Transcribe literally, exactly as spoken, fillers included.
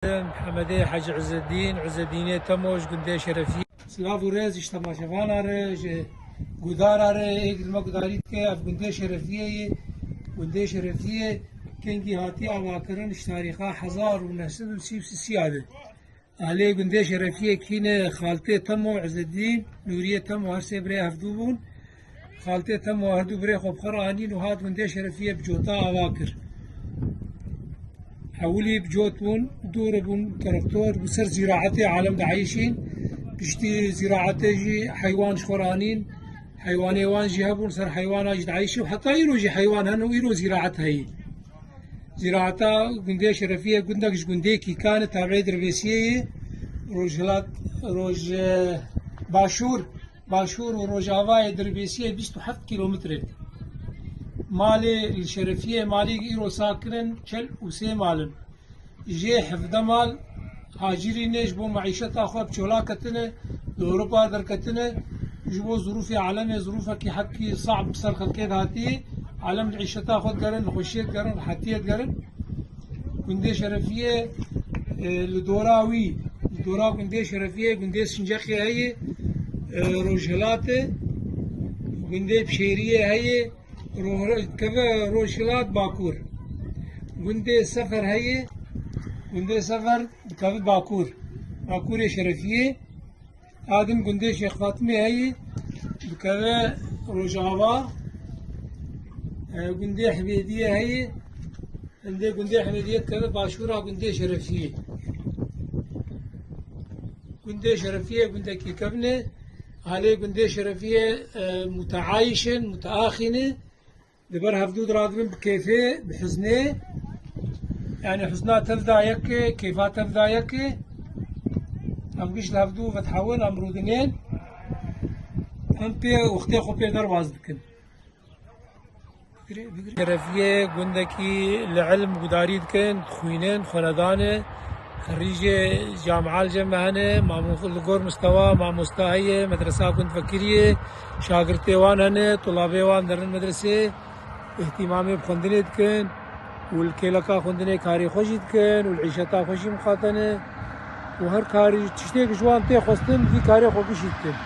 Mihemedê Hecî Îzedîn, Îzedînê Temo ji gundê Şerefiyê. Silav û rêz ji temaşevana re, ji gudara re, ê gilme gudarî dike, ev gundê Şerefiyê ye. Gundê Şerefiyê kengî hatiye avakirin ji tarîxa hezar û neh sed û sî û sê ya de. Alê gundê Şerefiyê kî ne, xaltê Temo, Îzedîn, Nûriyê Temo, her sê birê hevdû bûn. Xaltê Temo her du birê xwe bi xwe re anîn û hat gundê Şerefiyê bi cota ava kir. Hewilî bi cot bûn, dû re bûn, terektor, bi ser zîraetê alem dieyşîn. Piştî zîraetê jî heywan ji xwe re anîn. Heywanê wan jî hebûn, ser heywana jî dieyşî û heta îro jî heywan hene û îro zîraet heye. Zîraeta gundê Şerefiyê gundek ji gundê Kîkan e, tabiê Dirbêsiyê ye. Rojhilat, roj, e, başûr, başûr û rojavayê Dirbêsiyê bîst û heft kîlometre. Malê li Şerefiyê malê îro sakin in, çel û sê mal in. Jê hevdeh mal hacirî ne, ji bo meîşeta xwe bi çola ketine, li Ewropa derketine, ji bo zirûfê alemê, zirûfekî hepkî sa'b bi ser xelkê de hatiye, alem li îşeta xwe digerin, li xweşiyê digerin, rehetiyê digerin. Gundê Şerefiyê, e, li dora wî, li dora gundê Şerefiyê, gundê Sinceqê heye, e, rojhilatê, gundê Pişêriyê heye, ro-, dikeve rojhilat bakur. Gundê Sefer heye, gundê Sefer dikeve bakur. Bakurê Şerefiyê. Adim gundê Şêx Fatimê heye, dikeve rojava. E, gundê Hemêdiyê heye, hindê gundê Hemêdiyê dikeve başûra gundê Şerefiyê. Gundê Şerefiyê gundekî kevn e, alê gundê Şerefiyê, e, muteayîş in, muteaxî ne. Li ber hevdû diradibin bi kêfê, bi huznê. Yani huzna tev da yek e, kêfa tev da yek e. Em giş li hevdû vedihewin, em rûdinên. Em pê wextê xwe pê derbas dikin. Şerefiyê gundekî li ilm gudarî dikin, dixwînin, xwenedane. Rîjê camia li cem me hene, mamu-, li gor mistewa mamosta heye, medresa gund vekirî ye, şagirtê wan hene, tulabê wan derin medresê, îhtîmamê bi xwendinê dikin û li kêleka xwendinê karê xwe jî dikin û li îşeta xwe jî miqate ne û her karî tiştêk ji wan tê xwestin, vî karê xwe gişî dikin.